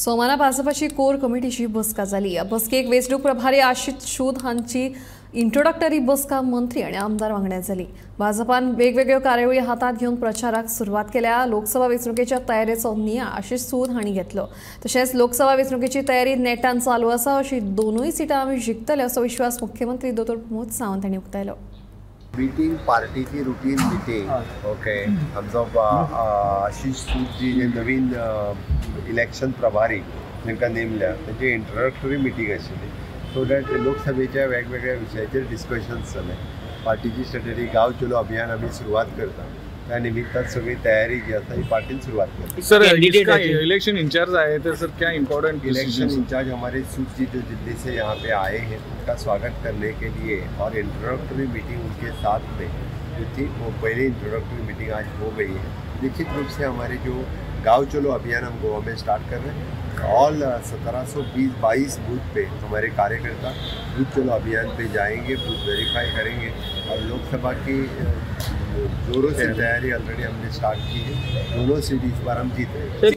सोमारा भाजपाची कोर कमिटीची बसका जाली. या बसकेक वेंचणूक प्रभारी आशिष सूद हांची इंट्रोडक्टरी बसका मंत्री आनी आमदार वांगड्या जाली. भाजपान वेगवेगळ्यो कार्यावळी हातांत घेवन प्रचाराक सुरवात केल्या. लोकसभा वेंचणुकेच्या तयारेचो नियाळ आशिष सूद हांणी घेतलो. तशेंच लोकसभा वेंचणुकेची तयारी नेटान चालू आसा, अशी दोनूय सिटां आमी जिखतले असो विश्वास मुख्यमंत्री दोतोर प्रमोद सावंत हांणी उक्तायलो. मीटिंग पार्टीची रुटीन मीटिंग, ओके. आमचो आशिष सूद जी जे नवीन इलेक्शन प्रभारी तांकां नेमल्या तांची इंट्रोडक्टरी मिटींग आशिल्ली, सो that लोकसभेच्या वेगवेगळ्या विशयाचेर डिस्कशन्स जालें. पार्टीची स्ट्रेटजी, गांव चलो अभियान आमी सुरवात करता, त्या निमित्तान सगळी तयारी जी आसा ही पार्टीन सुरवात करता. सर, इसका इलेक्शन इंचार्ज आए थे सर, क्या इम्पोर्टेंट? इलेक्शन इंचार्ज हमारे सूद जी जो दिल्ली से यहाँ पे आए हैं, उनका स्वागत करने के लिए और इंट्रोडक्टरी मीटिंग उनके साथ में जो थी वो पहली इंट्रोडक्टरी मीटिंग आज हो गई है. निश्चित रूप से हमारे जो गांव चलो अभियान हम गोवा में स्टार्ट कर रहे हैं, ऑल 1722 बूथ पे हमारे कार्यकर्ता बूथ चलो अभियान पे जाएंगे, बूथ वेरीफाई करेंगे और लोकसभा की जोरों से तैयारी ऑलरेडी हमने स्टार्ट की है. दोनों सीट इस बार हम जीत रहे हैं.